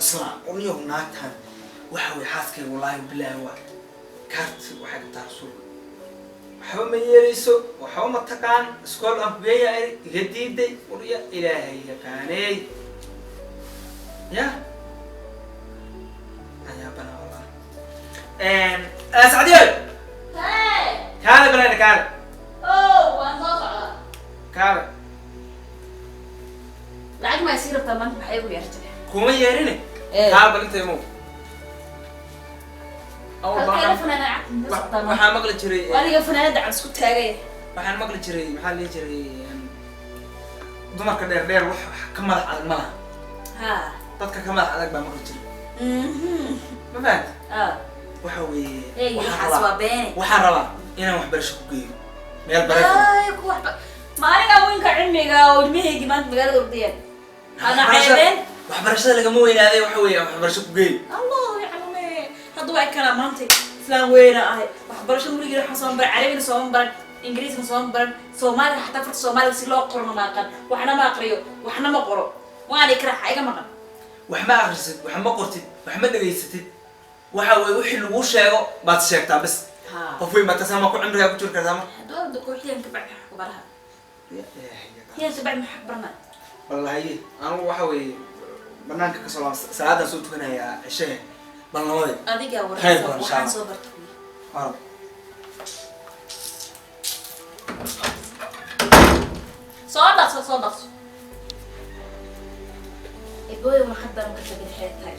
Islaam uniyow naagtan waxa weye xaaskayga, wallaahi bilaahi waa kaarti, waxay qabtaa rasuulka, waxba ma yeelayso, waxba ma taqaan. Iskool aan kugeeya iga diiday. Urya Ilaahay yaqaaney ya ayaabana wallahi. Sacdiyo, kaale baleen, kaale. Oh, waan soo socdaa. Kaale. Lacag ma sii rabtaa maanta? Maxay igu yeertay? Kuma yeerine, kaale bal inta imow. Halkeena fanaanad cad ma socdaa maanta? Waxaan maqli jiray Adiga fanaanada cad isku taagay. Waxaan maqli jiray, maxaa la dhihi jiray, dumarka dheer dheer wax ka madax adag ma laha. Dadka ka madax adag baa maqli jiray. Ma fahamti? Waxa weeye, Hey, waxaan waxaas rabaa waa beene. Waxaan rabaa inaan waxbarasho ku geeyo meel bareefo. Ay, ku waxba. Ma aniga weynka cilmiga oo ilmahaygii maanta magaalada ordayaan. Ana ceebeen. Waxbarashada lagama weynaaday, waxa weeye aan waxbarasho ku geeyo. Allahu yaclame. Hadda waa kana maanta islaan weyna ahay. Waxbarashada weligii waxaan soo baran, Carabina sooma baran, Ingiriisna sooma baran, Soomaaliga xataa farta Soomaaliga si loo qorno ma aqaan. Waxna ma aqriyo, waxna ma qoro. Waan ikra iga maqan. Wax ma akhrisid, wax ma qortid, wax ma dhegaysatid. Waxa weeye wixii laguu sheego baad sheegtaa bas. Qof weyn baa tasaa, ma ku cimrigaa ku jiri kartaa marka? Hadduu hadda kooxiyaan ka bacdi wax ku baraha. Xiyaan ka bacdi maxaa ku baranaa? Wallahi anigu waxa weeye banaanka kasoo laab, salaadaan soo tukanayaa cishehe, bal nabaday. Adigaa Khayr waraysa badan, insha waxaan Allah. soo bartay. Orod. Soo dhaqso, soo dhaqso. Ebooy, warqadan ka tagay xeer tahay.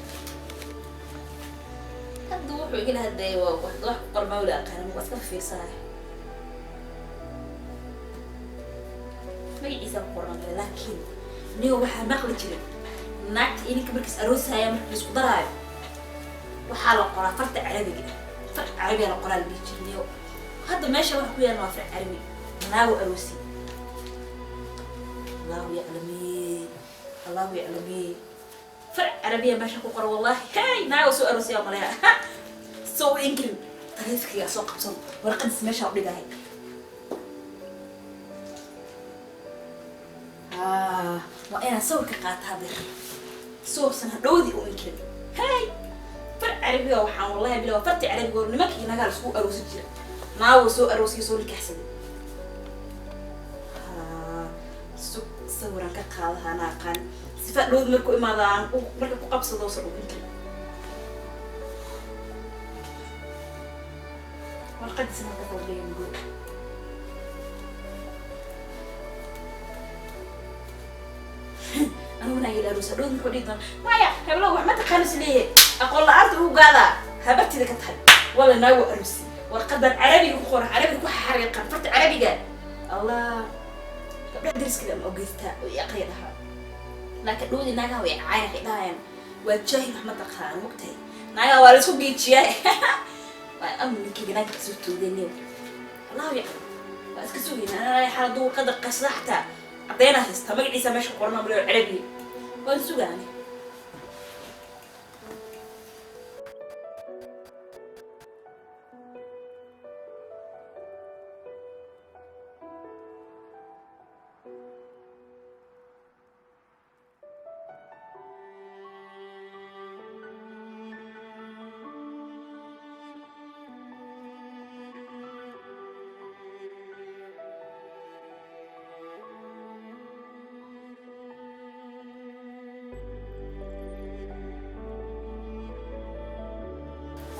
Hadda wuxuu igala hadlayay waa wax ku qorma wala aqaan, waa iska fiirsanaya. Magaciisa ku qoran male, laakiin niga waxaa maqli jiray naagta ininka markiis aroosaya, marka la isku daraayo, waxaa la qoraa farta Carabiga ah. Far Carabiga la qoraa la dhihi jiray. Niyo hadda meesha waxa ku yaalan waa far Carabi. Naago aroosi, Allahu yaclami, Allahu yaclami, far Carabiya meesha ku qora. Wallahi hey, naago soo aroosiya maleha soo u inkirin. Taleefankigaa soo qabsan, warqadiis meesha u dhigahay. Ah, waa inaan sawirka qaataa bir soosan hadhowdii u inkirin. Hey, far Carabiga waxaan wallahi bila waa farti Carabiga oo nimanka iyo nagaa la isku aroosin jira. Naago soo aroosiya, soo nikaxsaday. Ah, sug, sawiraan ka qaadaha ana aqaan sifa dhowdi markuu imaada aan marka ku qabsado usan u inkirin. Warqadiisa marka sawiraya mugo aniguna ayay aroos hadhowdi muxuu dhihi doona? Maya heblo wax ma taqaano is leeyahay, aqoon la-aanta ugu gaadaa habartida ka tahay. Wala naago aroosi, warqadan Carabiga ku qoran, Carabiga ku xariiqan, farta Carabiga. Allah, gabdhaha dariskada ama ogeystaa oo i aqriya dhahaa, laakiin dhowdi naagaha way cayn, waxay dhahayaan waa jaahil, wax ma taqaan. Mogtahay, naagaha waa laisku geejiyaa. Waa ama ninkeyga naagta kasoo toodeniyo, Allahu yaclam, waa iska sugayna. Anaa xaaladu warqada qasda xataa caddeynaa haystaa, magaciisa meesha ku qoran amriyo Carabiga, waan sugaani.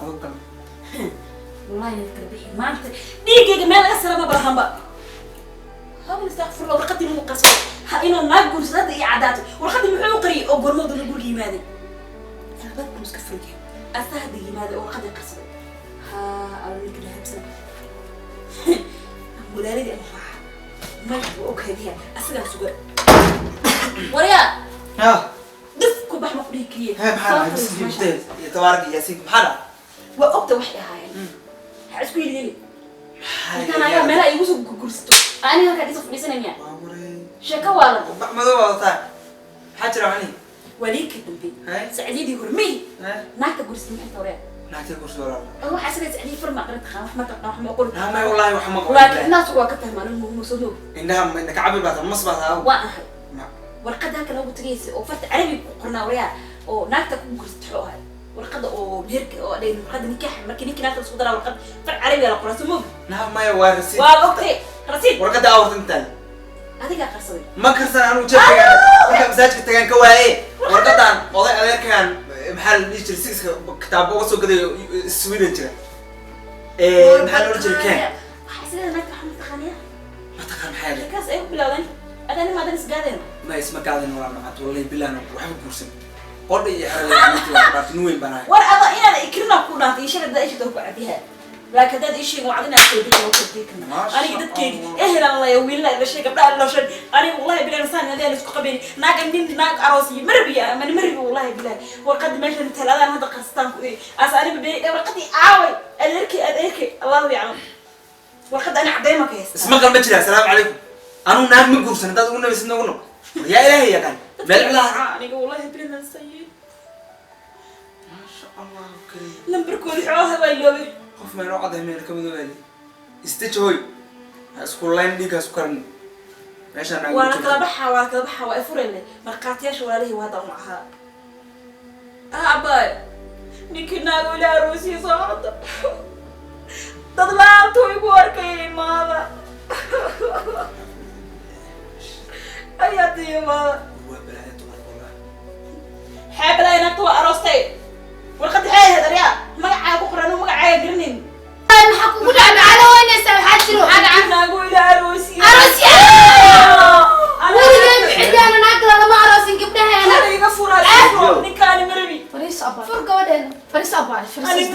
Adigu kale. Wallahi kala bixi maanta dhiiggayga meel laga sara ma balahanba. Hawl, istakfirullah. Warqadii lagu qarsaday ha inuu naag guursado hadda iyo caddaato. Warqadii muxuu u qariyay oo goormoodu la guriga yimaaday? Albaabku iska furaya asa hadda yimaaday oo warqadii qarsaday. Ha ala ninka lahabsan walaaladii ama raaxa magac waa okaadiya asagaa suga. Waryaa. Ha. Dif ku bax ma ku dhihi keliya. Hee, maxaa dhacay? Soo Bisinka fariis meesha. iyo tabaarak iyo yaasiinka, maxaa dhacay? Waa ogta waxay ahaayeen, waxaa isku yidhi Maxaa intaan ayaa meelaha igu soo gurgursato aniga halkaa isoo fadhiisanaya. Waa waray. Sheeko waalan. Bac madow baa wadataa, maxaa jira macnihi? Waa lii ka dambe. Hee. Sacdiyadii hore may Hee. naagta gursatay maxay tawreen? Naagtay kursi walaal. Waxaa sida Sacdiya far ma aqrin taqaan, wax ma taqaan, wax ma qori. Naamay, wallahi wax ma qabo. Laakiin intaas waa ka fahmaan muusado. Indhaha ma indha kacabir baa tahay, mas baa tahay. Waa ahay. Warqadda halka noogu tagaysa oo farta Carabiga ku qornaa, waryaa, Oo naagta ku guursato wuxuu ahay warqadda oo meherka oo dhay warqadda nikaaxa markii ninkii naagta lasku daraa warqad far carabiga la qoraa, soo moog? Naa maya, waa rasiid. Waa ogtay rasiid. Warqadda awarta intaan adigaa qarsaday. Ma karsan anigu, jeebkayga markaa masaajidka tagaan ka waaye. Warqadan oday adeerkaan, maxaa la dhihi jiray, sigiska kitaabo uga soo gadayo Sweden jira, maxaa la odhan jiray, ken. Waxaa sideeda naagta waxaa mataqaaniya. Mataqaan maxaa yahay? Sheekaas ay ku bilowdeen adani maadan isgaadeen. Ma isma gaadin walaa macaad, wallahi bilaan waxba guursan, qodha iyo xerada nin weyn baan ahay. War ada inaad ikrina ku dhaantay iyo sheegada isha ku cadiha, laakiin haddaad ii sheegin wacd inaad soo bixi oo kordii karna. Maasha aniga dadkeygi Allah. Ehelan laya wiilna dhashay, gabdhaha dhashay. Aniga wallahi bilahi saan adaan isku qabeen naag nin naag aroos iyo marbiya ama marbi, wallahi bilahi warqadii meeshan taladaan hadda qarstaan ku iri as aniga beri warqadii aaway adeerkay adeerkay, allahu yaclam, warqadda ani cadeyma ka haystaa. Ismaqal ma jira. Asalaamu calaykum, anuu naag ma guursan, haddaad ugu nabaysid noogu noq. Yaa ilaahay yaqaan meel cilaha. Aniga wallahi bilahi sayiid. Maasha Allah kariim. Lambarkoodi xooha baa iloobay. Qof meel oo cadday meel ka madoobaali istaji hoy, ha isku layn, dhiigga ha isku karin meeshaan naag waa ma la joogto. Kala baxaa, waa la kala baxaa, waa ifurele markhaatiyaasha walaalihii waa hadda un ahaa aabay ninkii naago ila aroosiya soo hadda dad la-aantu igu arkaya imaada ayaa diimaada. Waa balaayo dumar wallahi. Xeebalaa naagta waa aroostay, warqadda xee ahayd aryaa magacaaga ku qoran, magacaaga garanayn. Maxaa kugu dhacay? Maxaa la weynaysaa? Waxaa jiro? Naago ila aroosiya. Aroosya weligay bixidaana naag kale lama aroosin gabdhaheena. Hada iga furaa ninkaani marabi. Fariis abaa, fur gabadheena, fariis abaa, fariis.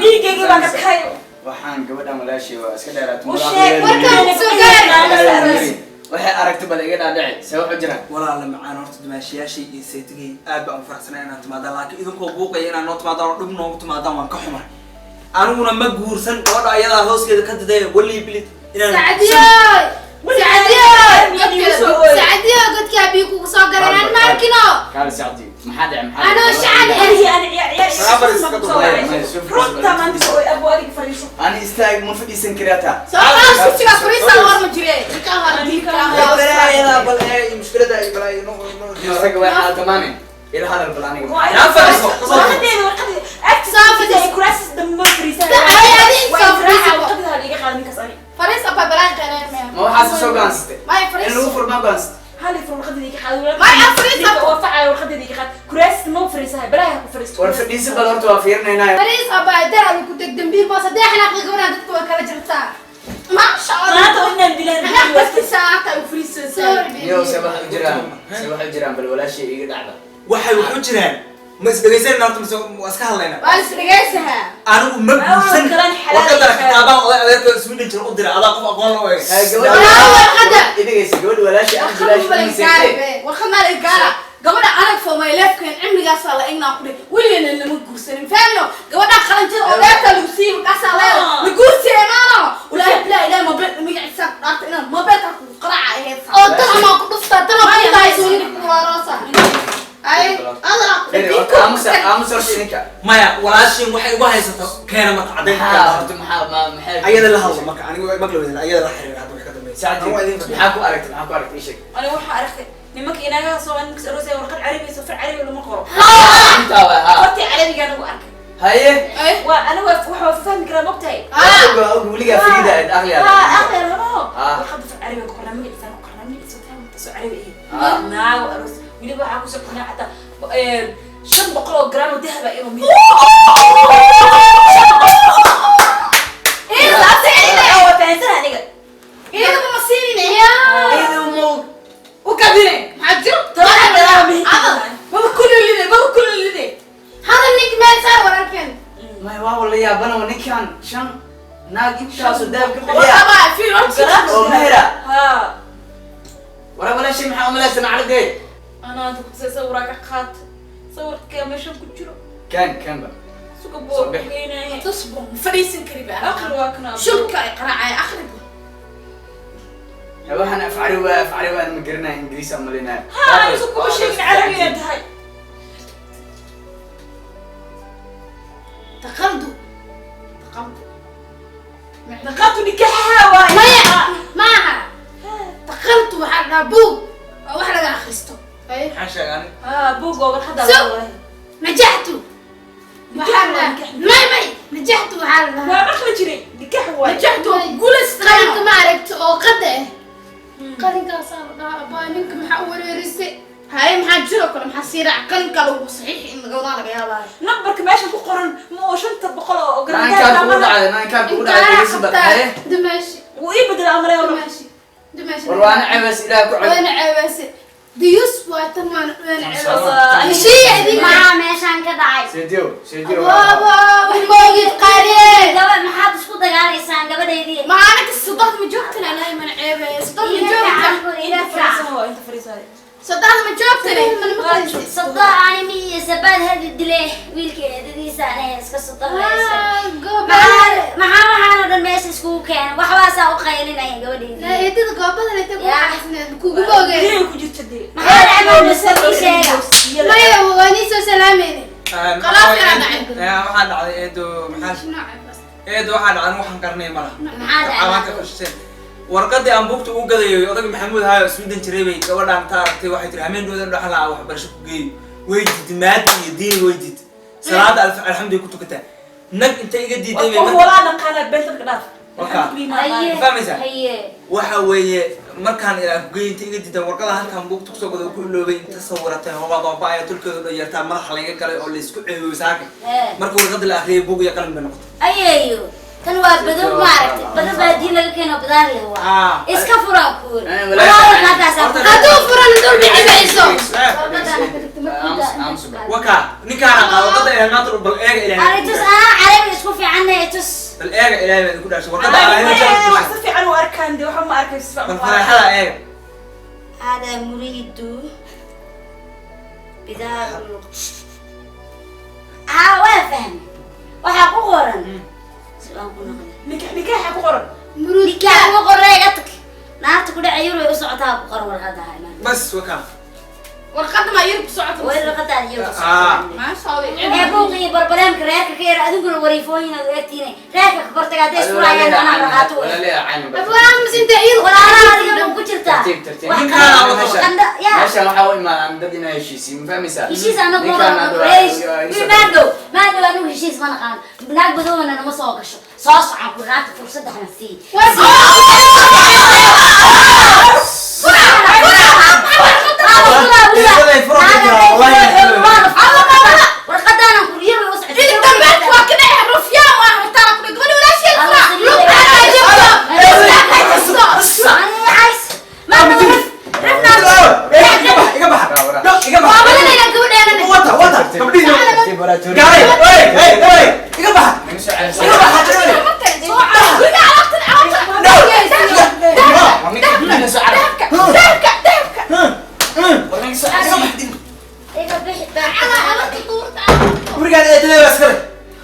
Dhiigaygii baa ka kahayo. Waxaan gabadhan walaashay waa iska dheeraatay. U sheeg. Warkaan soo gaari. Waxay aragtay bal iga dhaadhici, see wax u jiraan? Walaala macaan, horta dumaashiyaashii iyo saytigay aad baan u faraxsanay inaad timaadaan, laakiin idinkoo buuqaya inaad noo timaadaan oo dhib noogu timaadaan waan ka xumay. Aniguna ma guursan gabadha, ayadaa hooskeeda ka didaya walii bilid inaan Sacdiyoy, Sacdiyoy, Sacdiyoy, godkaa biyo kugu soo galeen aan ma arkino. Kaali Sacdi, maxaa dhacay? Maxaa Anoo dhacay? shacab eh. Runta maanta oo abu adiga fariiso. Ani istaag ma fadhiisan karataa. Soo qaad kursigaa, fariisaa war ma jire. Balaayadaa bal ee mushkilada ay balaayo noo Isaga way xaaltamaane, ila hadal bal aniga. Yaa fadhiiso. Warqadeeda, warqadeeda Soo fadhiiso. agtiisa dambe fariisaa. Ay, adiga soo fadhiiso. Warqadeeda hal iga qaad ninkaas ani. Fariis abaa, balaan qeyneen maya. Ma waxaas soo go'aansatay Maya, in fariis. lagu furmaa go'aansatay? Hal ifur warqadeeda iga qaad. Maya, fariis ninka abba. waafacaya warqadeeda iga qaad, kuraasista ma fariisahay, balaaha ku fariisto. War fadhiisa bal, horta waa fiirinaynaa. Fariis abaa, dar adigu ku deg dambiil ma saddex xanaaqda gabadha dadka waa kala jirtaa. Maasha Allah. Maanta inaan dilaan. Xanaaq dartiisa aata u fariisanaysaa. Iyo see wax u jiraan, see wax u jiraan, bal walaashay iga dhacda. Waxay wax u jiraan, ma isdhegaysanayna horta mise waa iska hadlaynaa? Waa is dhegaysahaa. Anigu ma guursan. Kalan xalaal warqadana iyo kitaabaan oday adeerka Sweden jira u diray, adaa qof aqoon loo eegay. Walaa warqadda. Idhagaysa, gabadha walaashay aan warqad bilaash ma la gaara, warqad ma la gaara. Gabadha adag for my lifekeen cimrigaasaa la ignaa ku dheh, weligeena lama guursanin, fahmino? Gabadha qalanjada oo dheerta lagu siiyey markaasaa leedahay la guursiye maano. Walaahi bilaa ilaah mobile magaciisa ku dhaarta inaan mobilka ku qaraaca ahayd oo tan ama ku dhuftaa tan oo ku tahay ku waaroosa ay adaa ku Firi, horta aamusa, aamusa horta idinka. Maya, walaashiin waxay ugu haysato keena marka caddayn. Maxaa horta, maxaa ma maxay Ayada la hadlo marka, anigu maqla weydan, ayada la xiriir hadda wax ka dambeeya. Sacdi, Anigu waa idin maxaa ku aragtay? Maxaa ku aragtay? Ii sheeg. Aniga waxaa arkay nimanka inaagaha soo ninkas aroosaya warqad carabi, safar carabi lama qoro. Intaa waa haa. Fartii carabiga anigu arkay. Haye. Waa anigu waxa fahmi karaa, mogtahay? Oga og weligaa Fariida aad aqli ها aad. أخي أنا Ah. warqadda far carabiga ku qornaa, magaciisa ku qornaa, magaciisa taasoo carabi ahayd. Ah. Naago aroos weliba waxaa kusoo qornaa xataa 500 oo gram oo dahaba inuu mid waa fahansan aniga. Iyadaba ma siinine. Iyada ma u kadine, maxaa jiro? Toban gram. Maba kululide, maba kululide. Hadal nink meel saar wararkeen. May waa wala yaabana waa ninkan shan naag intaasoo dahab ka bixiya. Warqabaa fiir horta. Oo mehera. Ha. Wara walaashay, maxaa umalaysa nacladee? Anaa inta kutusay sawirkaa ka qaat, sawirkaa meeshan ku jiro. Kan kanba. Suga Soo boo bix. geynaya. Tusbo fadhiisan kari ba. Akhri waa kana. Shulka ay qaraacay akhribu. Waxaan afcari waa afcari waa ma garanaya, ingiriis aan malinaya. Ha, anigu kuma sheegin carabi inay tahay. Taqaldu taqaldu. Daqatu nikaxaha waay. Maya, maaha taqaltu, waxaa dhahaa buug oo wax laga akhristo. Maxaa sheegay ani. Haa, buug oo warqadda So- wallahi. Najaxtu. Waxaa la may may najaxtu waxaa la Waa dhahaa. maqli jiray nikax waay. Najaxtu waa guulaystay. Qalinka ma aragti oo qada ah. Qalinkaasaa la dhahaa abaa ninka maxaa u wareerisay? Haye maxaa jiro kale maxaa sii raac qalinka lagu saxiix in laga wadaa laga yaabaa. Nambarka meesha ku qoran ma oo 500 oo Naankaa kugu dhacday, naankaa kugu dhacday, Intaa dhegeysi bal. qabtaa Haye. dumaashi wuu ii bedelay amray oo dumaashi dumaashi. War waana ceebas, Ilaah ku ceeb. Waana ceebaase. Diyus waa tan waana waana ceebaase. Waa- Heshiiya idinka. Maxaa meeshaan ka dhacay? Seediyow, seediyow. Waaba wax moogid qaaliye. Gaba maxaad isku dagaalaysaan gabadhaydii? Ma anaka saddex ma joogtana ilaahay mana ceebeeyo. Saddex ma Iga joogta. kac, iga inta kac. fariisan waa inta fariisan. Saddex ma joogtana. Sado animi iyo sabaad hadi dile wiilka eedadiisa anay iska sodonaysa. Gooba. Maxaa waxaan oo dhan meesha iskugu keenay? Waxbaasaa u qaylinaya gabadhaydii. Eedada goobada leh tan Yaa. waxaasneed kugu ogeen. Biyaha ku jirta dee. Maxaa dhacay maamulka ii sheega? Maya waa nii soo salaamayne. Khalaas yaa dhacay. Waxaa dhacday eedo maxaa eedo waxaa dhacday waxaan garanay ma laha. Maxaa dhacay? Waxaan ka qashteen. Warqadii aan buugta ugu gadayo odag Maxamuud Haayo Sweden jiray bay gabadhaan ta aragtay waxay tiri hameen dhoodan dhaxla aan waxbarasho ku geeyo. Way diiday maadi iyo diin way diiday. Salaada alxamdu ku tukataa. Nag inta iga diiday bay War marka walaa naqaana beenta ka dhaaf. Wakaa. Haye, Fahmaysaa? haye. Waxa weeye markaan ilaa ku geeyay inta iga diidan warqada halkan buugta kusoo gado ku iloobay inta sawiratay hoobaad oo baaya tulkeedu dhan yartaa madaxa laga galay oo la isku ceebiyey saaka. Ee. Marka warqada la akhriyay buug iyo qalin bay noqotay. Ayeeyo, tan waa badow maaragtay. Badow baa diin laga keeno bidaar leh waa. Ah. Iska furaan kuur. Eh, walaahi. Walaahi halkaasaa ku- Hadduu furan dul dhici mayso. Aamus, aamus bal. Waka ninkaana qaado warqada ilaahay maanta bal eega ilaahay. Ari tus anaa carabi isku fiicannahay tus. Bal eega ilaahay baa idinku dhaashay warqada ilaahay ma Wax si fiican u arkaan dee waxa ma arkay si fiican. bal faraxada eega. هذا مريد bidaar haa waa fahmay. Waxaa ku qoran su'aan ku noqday. Nikax nikaxa ku qoran. Nikaax ku qoran iga tag. Naarta ku dhacay yurub ay u socotaa ku qoran warqadda haa imaan. Bas waka. Warqadda ma yar ku socoto. Way warqadda yurub u Ah. socotaa. Maasha Allah. Ee buuq iyo barbareemka reerka ka yar adinkuna wariifooyin aad u egtihiin. Reerka ka kortaga hadday isku raayaan anaa markhaati u eh. Walaalaha cayni bal. Abwaan misinta iyadu Walaalaha adiga ma ku jirtaa? Tartiib, tartiib. Wax Ninkaan qandho- wada- qandho- yaa. Meeshan waxaa u imaadaan dad inay heshiisiin, ma fahmaysaa? Heshiis anagu ma Ninkaan naqaan. hadda Reesh, maandhow, maandhow anigu heshiis ma naqaan. Naag badowana nama soo gasho. Soo socon ku naagta fursadda hana sii. Warqadaanan kuryo bay u socotay. Idin dambeed waa ka dhacay rufyaan waa rabtaa ku gabadha walaasheed fura. Lug ha jabto. Iga baxa. Iga baxa. Waa badanayna gabadheena. Wata wata gabdhihi. Tartiib, waraa joori. Gaaray. Hey hey hey iga baxa. Naga soo celis. Iga baxa. Soo cad. Guriga alaabtan alaabtan. No. War ninka naga soo caraf. Dahabka dahabka. War naga soo caraf. Iga bixi. Ala alaabta duurta. Gurigaan eedaday waa iskale.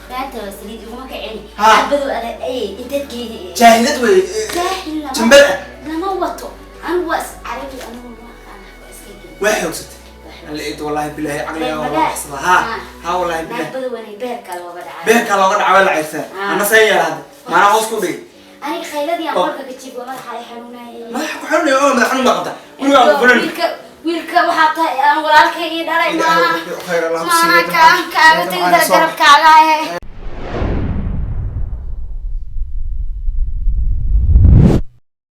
Beenta waa saliid iguma kicini. Ha. Cabadow adag ayay inteed geedi. Jaahilad wey. Jaahil lama- Jambal ah. lama wato. Anigu waa is carabi anigu ma aqaan waa iska geedi. Waa xoogsatay. Alla eedo wallahi billahi caqliga waa waxsada. Ha. Ha wallahi Naag billahi. badow anay beerka looga dhacay. Beerka looga dhacay waa la ceyrsaa. Ana say yeelaa hadda. Maana hoos ku dhigay. Aniga khayladii aan qolka ka jiifo madaxa ay xanuunayay. Madaxa ku xanuunaya oo madax xanuun baa qabta. Gurigaan ku furan. Wiilka wiilka waxaa tahay aan walaalkay ii dhalay maaha. Khayr Allah ku Maana siiyo. kaaga tegi kara garabkaaga eh.